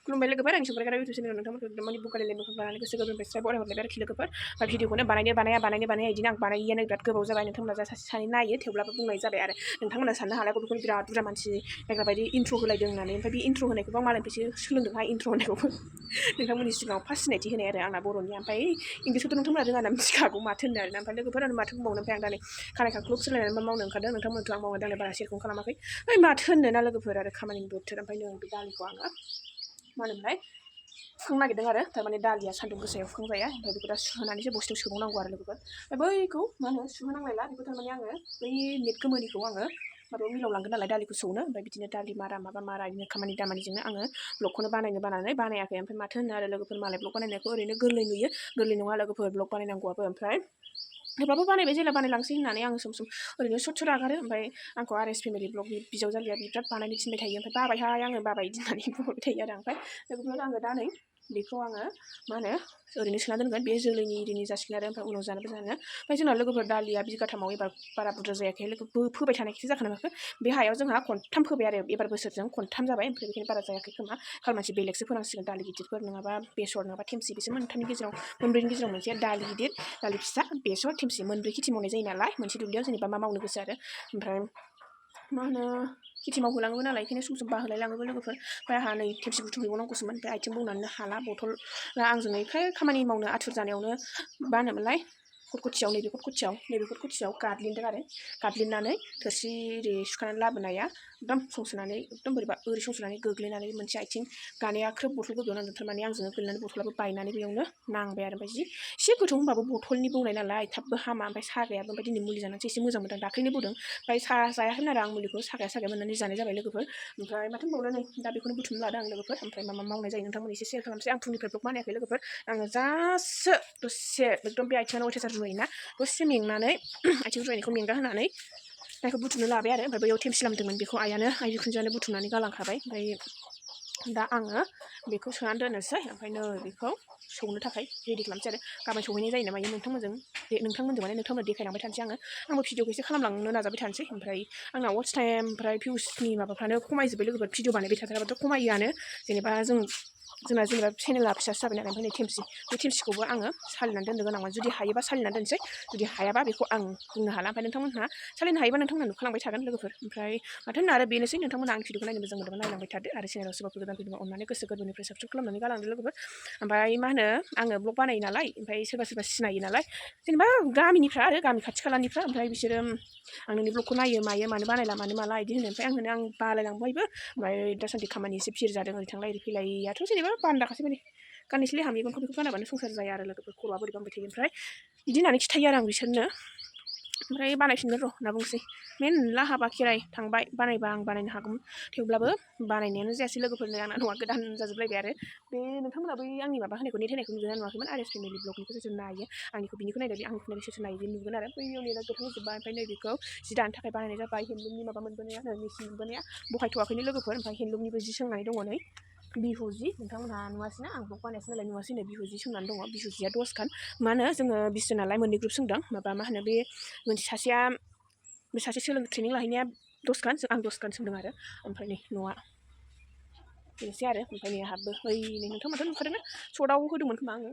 खुलुमबाय लोगोफोर आंनि सुबुंफोरा इउटुब चेनेलाव नोंथांमोनखौ माने बुकारिलेन मोखां लानानै गोसो गोरबोनिफ्राय बराय हरलायबाय आरोखि लोगोफोर बा भिडिअखौनो बानायनो इदिनो आं बानायैयानो बिराद गोबाव जाबाय नोंथांमोना जा सासे सानै नायो थेवब्लाबो बुंनाय जाबाय आरो नोंथांमोना साननो हालागौ बेखौनो बिराद बुरजा मानसि नायग्रा बायदि इन्ट्र' होलायदों होननानै ओमफ्राय बे इन्ट्र' होनायखौबो आं मालायनिफ्रायसो सोलोंदोंहाय इन्ट्र' होनायखौबो नोंथांमोननि सिगाङाव फार्स्ट सिनायथि होनाय आरो आंना बर'नि ओमफ्राय इंलिसखौथ' नोंथांमोना रोङा ना मिथिखागौ माथो होनो आरोना ओमफ्राय लोगोफोर आं माथो बुंबावनो ओमफ्राय आं दा नै खानाय खाख्लुब सोलायनानै मा मावनो ओंखारदों नोंथांमोनथ' आं मावनो दांनाय बारा शेयारखौनो खालामाखै ओमफ्राय माथो होननो ना लोगोफोर आरो खामानिनि बोथोर ओमफ्राय नै बे दालिखौ आङो मा होनोमोनलाय फुखांनो नागिरदों आरो थारमाने दालिया सान्दुं गोसायाव फुखांजाया ओमफ्राय बेखौ दा सुहोनानैसो बस्थायाव सोबावनांगौ आरो लोगोफोर ओमफ्राय बैखौ मा होनो सुहोनांलायला बेखौ थारमाने आङो बै नेट गोमोनिखौ आङो माबायाव मिलाव लांगोन नालाय दालिखौ सौनो ओमफ्राय बिदिनो दालि मारा माबा मारा बिदिनो खामानि दामानिजोंनो आङो ब्लगखौनो बानायाखै ओमफ्राय माथो होनो आरो लोगोफोर मालाय ब्लग बानायनायखौ ओरैनो गोरलै नुयो गोरलै नङा लोगोफोर ब्लग बानायनांगौआबो ओमफ्राय थेवब्लाबो बानायबाय जेला बानायलांसै होननानै आङो सम सम ओरैनो सर्ट आगारो ओमफ्राय आंखौ आरएस फेमिलि ब्लग बिजावजालिया बिराद बानायनो थिनबाय थायो ओमफ्राय बाबायहाय आङो बाबाय होननानै बुंहरबाय थायो आरो ओमफ्राय लोगोफोर आङो दा नै बेखौ आङो मा होनो ओरैनो सोना दोनगोन बे जोलैनि इरिनि जासिगोन आरो ओमफ्राय उनाव जानोबो जानो ओमफ्राय जोंना लोगोफोर दालिया बिगाथामाव एबार बारा बुरजा जायाखै लोगो फोबाय थानायखायसो जाखोना माखो बे हायाव जोंहा खनथाम फोबाय आरो एबार बोसोरजों खनथाम जाबाय ओमफ्राय बेखायनो बारा जायाखै खोमा खालमानसि बेलेगसो फोनांसिगोन दालि गिदिरफोर नङाबा बेसर नङाबा थेमसि बिसोर मोनथामनि गेजेराव मोनब्रैनि गेजेराव मोनसे दालि गिदिर दालि फिसा बेसर थेमसि मोनब्रै खेथि मावनाय जायो नालाय मोनसे दुब्लियाव जेनेबा मा मावनो गोसो आरो ओमफ्राय मा होनो खेथि मावहोलाङोबो नालाय बेखायनो सम सम बाहोलाय लाङोबो लोगोफोर ओमफ्राय आंहा नै थेमसि बुथुम हैबावनांगौसोमोन ओमफ्राय आथिं बौनानै हाला बथल आंजों एफ्राय खामानि मावनो आथुर जानायावनो मा होनोमोनलाय नैबे खटखथियाव गादलिननानै थोरसि एरि सुखानानै लाबोनाया एकदम संसोनानै एकदम बोरैबा ओरै संसोनानै गोग्लैनानै मोनसे आथिं गानाया ख्रोब बथल गोग्लैनानै नांदों थारमाने आंजोंनो गोग्लैनानै बथलाबो बायनानै बेयावनो नांबाय आरो ओमफ्राय जि एसे गोथौ होनबाबो बथलनि बौनाय नालाय थाबबो हामा ओमफ्राय सागायाबो ओमफ्राय दिनै मुलि जानानैसो एसे मोजां मोनदों दाख्लैनो बौदों ओमफ्राय जायाखैमोन आरो आं मुलिखौ सागाया मोननानै जानाय जाबाय लोगोफोर ओमफ्राय माथो होनबावनो नै दा बेखौनो बुथुमनो लादों आं लोगोफोर ओमफ्राय मा मावनाय जायो नोंथांमोन एसे शेयार खालामसै आं फुंनिफ्राय ब्लग बानायाखै लोगोफोर आङो जासो दसे एकदम बे आथिङानो अयथासार रुवायोना दसे मेंनानै आथिं रुवायनायखौ मेंगा होनानै नायखौ बुथुमनो लाबाय आरो ओमफ्राय बैयाव थेमसि लामदोंमोन बेखौ आइयानो आइ बिखुनजोआनो बुथुमनानै गालांखाबाय ओमफ्राय दा आङो बेखौ सोनानै दोननोसै ओमफ्राय नै बेखौ सौनो थाखाय रेडि खालामसै आरो गाबोन सौहैनाय जायो नामा नोंथांमोनजों माने नोंथांमोननो देखायलांबाय थानोसै आंबो भिडिअखौ एसे खालामलांनो नाजाबाय थानोसै ओमफ्राय आंना वाट्च टाइम ओमफ्राय भिउसनि माबाफ्रानो खमायजोब्बाय लोगोफोर भिडिअ बानायबाय थाथाराबाथ' खमायोआनो जेनेबा जोंना जेनेबा चेनेला फिसासो जाबाय नालाय ओमफ्राय नै बे थेमसिखौबो आङो सालिनानै दोननो गोनांमोन जुदि हायोबा सालिनानै दोनसै जुदि हायाबा बेखौ आं बुंनो हाला ओमफ्राय नोंथांमोनहा सालायनो हायोबा नोंथांमोना नुखालांबाय थागोन लोगोफोर ओमफ्राय माथो होनो आरो बेनोसै नोंथांमोना आं भिडिअखौ नायनो मोजां मोनोबा नायलांबाय थादो आरो चेनेलाव सोरबाफोर गोदान फैदोंबा अननानै गोसो गोरबोनिफ्राय साबस्क्राइब खालामनानै गालांदो लोगोफोर ओमफ्राय मा होनो आङो ब्लग बानायो नालाय ओमफ्राय सोरबा सिनायो नालाय जेनेबा गामिनिफ्रा आरो गामि खाथि खालानिफ्रा ओमफ्राय बिसोरो आं नोंनि ब्लगखौ नायो मायो मानो बानायला मानो माला बिदि होनो ओमफ्राय आं बालायलांबायबो ओमफ्राय दासान्दि खामानि एसे फिर जादों ओरै थांलाय ओरै फैलायाथ' जेनेबा बान्दाखासै माने गाननोसैलै आंहा मेगनखौ बेखौ गानाबानो संसार जाया आरो लोगोफोर खर'आ बोरैबा मोनबाय थायो ओमफ्राय बिदि होननानै खिथायो आरो आं बिसोरनो ओमफ्राय बानायफिनगोन र' होनना बुंसै मेरला हाबा खेराइ थांबाय बानायबा आं बानायनो हागौमोन थेवब्लाबो बानायनायानो जायासै लोगोफोरनो आंना न'आ गोदान जाजोबलायबाय आरो बे नोंथांमोना बै आंनि माबा होनायखौ नेट होनायखौ नुदोंना नुवाखैमोन आरएस फेमिलि ब्लगनिखौ सोर नायो आंनिखौ बिनिखौ नायदो आंनिखौ नायदो सोर नायो नुगोन आरो बैयाव नेटआ गोथां जोब्बाय ओमफ्राय नैबेखौ जि दानो थाखाय बानायनाय जाबाय हेन्दलुमनि माबा मोनबोनाया मेचिन मोनबोनाया बहायथ'वाखैनो लोगोफोर ओमफ्राय हेन्दलुमनिबो जि सोंनानै दङ नै बिहु जि नोंथांमोनहा नुवासैना आं ब्लग बानायासै नालाय नुवासैनो बिहु जि सोंनानै दङ बिहु जिया 10खान मा होनो जोङो 20 जन नालाय मोननै ग्रुप सोंदों माबा मा होनो बे मोनसे सासेया बे सासे ट्रेनिं लाहैनाया 10खान आं 10खान सोंदों आरो ओमफ्राय नै न'आ बेनोसै आरो ओमफ्राय नै आंहाबो नै नोंथांमोनथ' नुखादोंना सर्टआव होदोंमोन खोमा आङो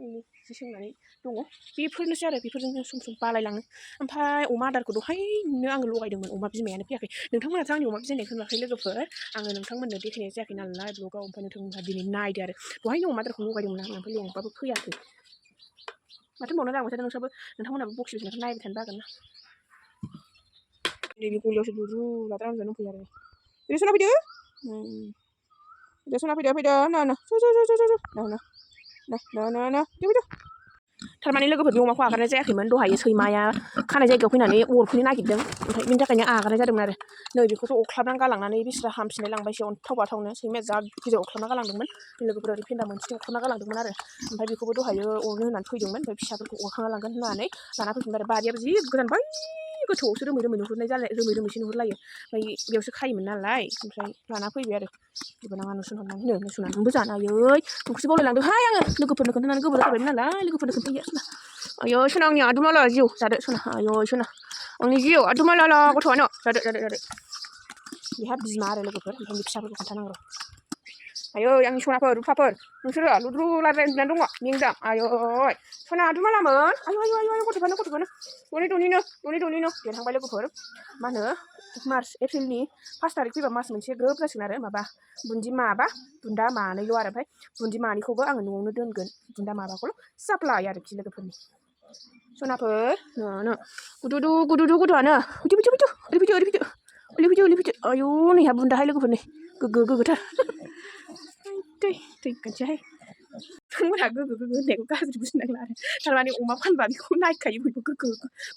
जि सोंनानै दङ बेफोरनोसै आरो बेफोरजोंनो सम सम बालायलाङो ओमफ्राय अमा आदारखौ दहायनो आङो लगायदोंमोन अमा बिमायानो फैयाखै नोंथांमोनाथ' आंनि अमा बिमायखौ नुवाखै लोगोफोर आङो नोंथांमोननो देखायनाय जायाखै नालाय ब्लगाव ओमफ्राय नोंथांमोनहा दिनै नायदो आरो दहायनो अमा आदारखौ लगायदोंमोन आं ओमफ्राय लेंबाबो फैयाखै माथो होनबावनो लांबाय थादों नोंथांमोनाबो बक्स बिजनेसखौ नायबाय थानो बागोन ना नैबे गलियावसो दुरु लाद्रा आंजों दंफैयो आरो बिदि सना फैदो थारमाने लोगोफोरनि अमाखौ आगारनाय जायाखैमोन दहायो सैमाया खानाय जायगायाव फैनानै अरफैनो नागिरदों ओमफ्राय बिनि थाखायनो आगारनाय जादोंमोन आरो नै बेखौथ' अख्लाबनानै गालांनानै बिस्रा हामफिननाय लांबायसो अन्थाव बाथावनो सैमाया जा गिदिर अख्लाबना गालांदोंमोन लोगोफोर ओरै फेन्दा मोनसे अख्लाबना गालांदोंमोन आरो ओमफ्राय बेखौबो दहायो अरनो होननानै फैदोंमोन ओमफ्राय फिसाफोरखौ अरखांना लांगोन होननानै लाना फैफिनबाय आरो बारियाबो जि गोजान बै गोथौआवसो रोमै रोमैसो नुहुरलायो ओमफ्राय बेयावसो खायोमोन नालाय ओमफ्राय लाना फैबाय आरो जेबो नाङा नुसननानैबो जानो हायै ओंख्रि बावलायलांदोंहाय आङो लोगोफोरनो खोन्थानानै गोबाव जाबायमोन नालाय लोगोफोरनो खोन्थाया सना आयौ सना आंनि आदुमाला जिउ जादो सना आयौ सना आंनि जिउ आदुमाला गथ'आनो जादो बेहा बिमा आरो लोगोफोर ओमफ्राय फिसाफोरखौ खोन्थानांगौ आयै आंनि सनाफोर रुफाफोर नोंसोरो लुद्रु लाद्रायनानै दङ मेंदां आयै सना आदु मालामोन आयु गथ'फ्रानो दनिनो देरहांबाय लोगोफोर मा होनो मार्च एप्रिलनि 5 तारिख फैबा मास मोनसे ग्रोब जासिगोन आरो माबा बुन्दि माबा बुन्दा मानैल' आरो ओमफ्राय बुन्दि मानैखौबो आङो न'आवनो दोनगोन बुन्दा माबाखौल' साप्लाय आरोखि लोगोफोरनि सनाफोर नो गुदुदु गथ'आनो ओरै फैदो आयु नैहा बुन्दाहाय लोगोफोर नै गोगोथार थैगोनसैहाय नोंथांमोनहा गोगो होननायखौ गाज्रि बुजिनांला आरो थारमाने अमा फानबा बेखौ नायखायो बयबो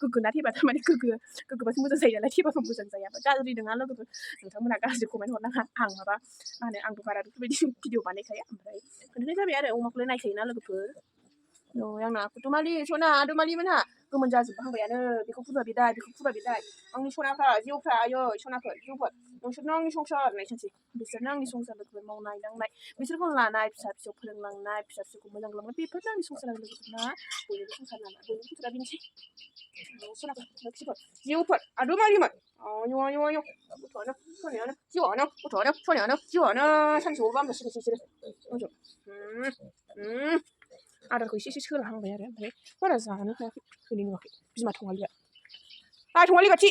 गोगोना थेबा थारमाने गोगोबासो मोजां जायो नालाय थेबाबो मोजां जाया गाज्रि नङा लोगोफोर नोंथांमोनहा गाज्रि कमेन्ट हरनाङा आं माबा मा होनो आंबो बारा बेफोरबायदि भिडिअ बानायखाया ओमफ्राय खोन्थानाय जाबाय आरो अमाखौलाय नायखायोना लोगोफोर आंना कुटुमालि सना आदुमालि मोनहा गोमोन जाजोबहांबायानो बेखौ फुरबा बिदाय आंनि सनाफ्रा जिउफ्रा आयै सनाफोर जिउफोर नोंसोरनो आंनि संसार नायसनसै बिसोरनो आंनि संसार लोगोफोर मावनाय दांनाय बिसोरखौ लानाय फिसा फिसौ फोरोंलांनाय फिसा फिसौखौ मोजां खालामनाय बेफोरनो आंनि संसार लोगोफोरना बयनिबो संसार नालाय बयनिबो संसारा बेनोसै सनाफोर लोखिफोर जिउफोर आदुमालिमोन आयु गथ'आनो जिउआनो सानसेआवबो बामजासिगोनसो बिसोरो आदारखौ एसे सोलाहांबाय आरो ओमफ्राय बारा जानो हायाखै हैनाय नुवाखै बिमा थंगालिया थंगालि खाथि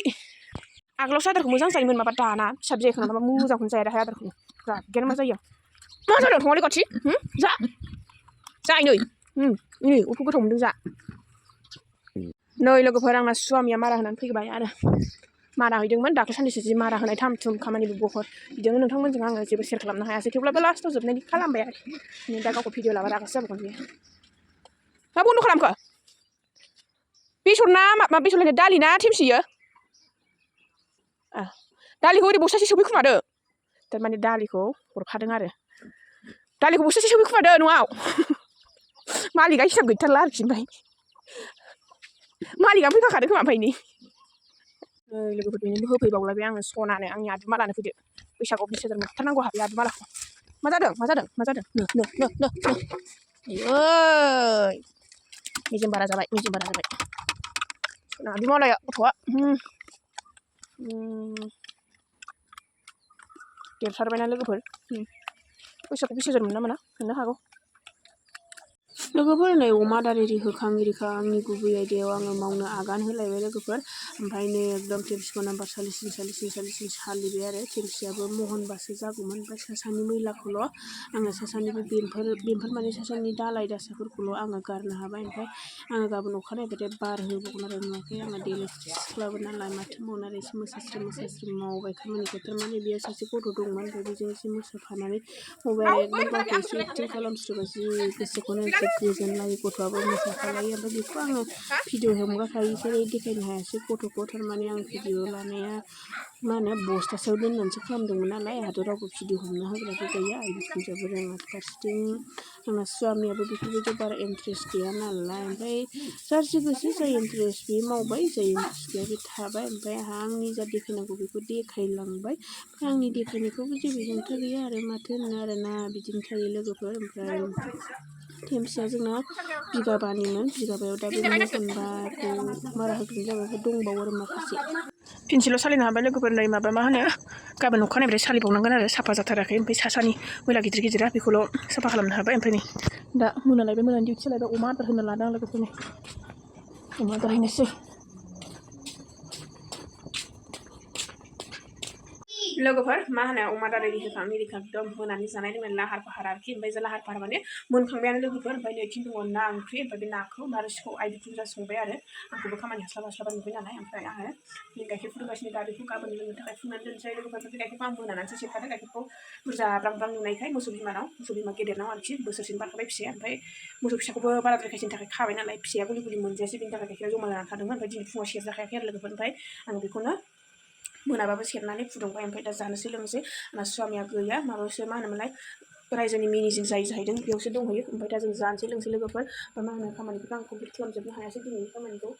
आगोलावसो आदारखौ मोजां जायोमोन माबा दाना फिसा जायोखोना माबा मोजांखौनो जाया दाहाय आदारखौ बिराद मा जायो मा जादों थंगालि खाथि जा नै उफु गोथाव मोनदों जा नै लोगोफोर आंना स्वामिया मारा होनानै फैबाय आरो मारा हैदोंमोन दाख्लै साननैसो जि मारा होनाय थाम थुम खामानिबो बहुत बिदिनो नोंथांमोनजों आङो जेबो शेयार खालामनो हायासै थेवब्लाबो लास्टआव जोबनायनि खालामबाय आरो दा गावखौ भिडिअ लाबा रागासो जाबावगोन बियो मा बन्द' खालामखो बेसर ना मा बेसर लायनो दालि ना थेमसियो दालिखौ ओरै बस्थासे सोफैखुमादो थारमाने दालिखौ हरफादों आरो दालिखौ बस्थासे सोफैखुमादो न'आव मालिकआ हिसाब गैथारला आरोखि ओमफ्राय मालिकआ फैफाखादों खोमा ओमफ्राय नै लोगोफोर बेनोबो होफैबावलायबाय आङो सनानो आंनि आदुमालानो फैदो बैसागुआव 20,000 मोनथारनांगौ हाबे आदुमालाखौ मा जादों नो आयै मेजेम बारा जाबाय सना आदुमालाया गथ'आ देरथारबायना लोगोफोर बैसागुआव 20,000 मोनना मोना मोननो हागौ लोगोफोर नै अमा आदार एरि होखां इरिखां आंनि गुबै आयदायाव आङो मावनो आगान होलायबाय लोगोफोर ओमफ्राय नै एकदम थेमसिखौ नाम्बार सालिसिन सालिबाय आरो थेमसियाबो महनबासो जागौमोन ओमफ्राय सासानि मैलाखौल' आङो सासानि बे बेमफोर माने सासानि दालाय दासाफोरखौल' आङो गारनो हाबाय ओमफ्राय आङो गाबोन अखानायैबाथाय बार होबावगोन आरो नुवाखै आङो देलायस्रि सिख्लाबो नालाय माथो मावनो आरो एसे मोसास्रि मावबाय खामानिखौ थारमाने बेयाव सासे गथ' दंमोन ओमफ्राय बेजों एसे मोसाफानानै मावबाय आरो एकदम गावखौ एसे एक्टिं खालामस्रोबाय जि गोसोखौनो एसे गोजोनलायो गथ'आबो मोसाफालायो ओमफ्राय बेखौ आङो भिडिअ हमग्राखाय जेरै देखायनो हायासै गथ'खौ थारमाने आं भिडिअ लानाया मा होनो बस्थासेयाव दोननानैसो खालामदोंमोन नालाय आंहाथ' रावबो भिडिअ हमनो होग्राबो गैया बिखुनजोआबो रोङा फारसेथिं आंना स्वामियाबो बेफोरबायदियाव बारा इन्ट्रेस्ट गैया नालाय ओमफ्राय जाय गोसो जाय इन्ट्रेस्ट बे मावबाय जाय इन्ट्रेस्ट गैया बे थाबाय ओमफ्राय आंनि जा देखायनांगौ बेखौ देखायलांबाय ओमफ्राय आंनि देखायनायखौबो जेबो हेंथा गैया आरो माथो होनो आरोना बिदिनो थायो लोगोफोर ओमफ्राय थेमसिया जोंना बिगाबानिमोन बिगाबायाव दा बे महनबाखौ मारा होग्रोनाय जाबाय दंबावो आरो माखासे फिनसेल' सालायनो हाबाय लोगोफोर नै माबा मा होनो गाबोन अखानायनिफ्राय सालिबावनांगोन आरो साफा जाथाराखै ओमफ्राय सासानि मैला गिदिरा बेखौल' साफा खालामनो हाबाय ओमफ्राय नै दा मोनालायबाय मोनानि डिउटि सालायबाय अमा आदार होनो लादों आं लोगोफोरनि अमा आदार हैनोसै लोगोफोर मा होनो अमा आदार होखां इरिखां एकदम मोनानि जानाय लोंनाय लाहार फाहार आरोखि ओमफ्राय लाहार फाहार माने मोनखांबायानो लोगोफोर ओमफ्राय नैथिं दङ ना ओंख्रि ओमफ्राय बे नाखौ नारजिखौ आइजों बुरजा संबाय आरो आंखौबो खामानि हास्लाबा नुबाय नालाय ओमफ्राय आङो गाइखेर फुदुंगासिनो दा बेखौ गाबोन लोंनो थाखाय फुदुंनानै दोनसै लोगोफोर बे गाइखेरखौ आं मोनानानैसो सेरखादों गाइखेरखौ बुरजा ब्रां नुनायखाय मोसौ बिमा गेदेरनाव आरोखि बोसोरसेनि बारखाबाय फिसाया ओमफ्राय मोसौ फिसाखौबो बाराद्राय खायसेनि थाखाय खाबाय नालाय फिसाया गुलि मोनजायासै बेनि थाखाय गाइखेरा जमा जानानै थादोंमोन ओमफ्राय दिनै फुङाव सेरजाखायाखै आरो लोगोफोर ओमफ्राय आं बेखौनो मोनाबाबो सेरनानै फुदुंबाय ओमफ्राय दा जानोसै लोंनोसै आंना स्वामिया गैया माबायावसो मा होनोमोनलाय रायजोनि मेनेजिं जाहैदों बेयावसो दंहैयो ओमफ्राय दा जों जानोसै लोंसै लोगोफोर मा होनो खामानिखौथ' आं कमप्लिट खालामजोबनो हायासै दिनैनि खामानिखौ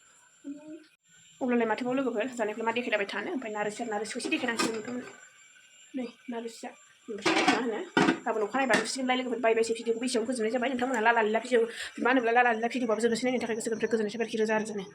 अब्लालाय माथोबाव लोगोफोर जानायखौ मा देखायलायबाय थानो ओमफ्राय नारजिखौ एसे देखायनांसिगोन नोंथांमोन नै नारजिया ओमफ्राय मा होनो गाबोन अखानायबा नुसिगोनलाय लोगोफोर बायबायसै भिडिअखौ बेसेबां गोजोननाय जाबाय नोंथांमोनहा लाला लिला भिडिअ मा होनोब्ला लाला लिला भिडिअबाबो जोबनोसै नायनो थाखाय गोसो गोजोननाय जाबाय रोजा रोजानो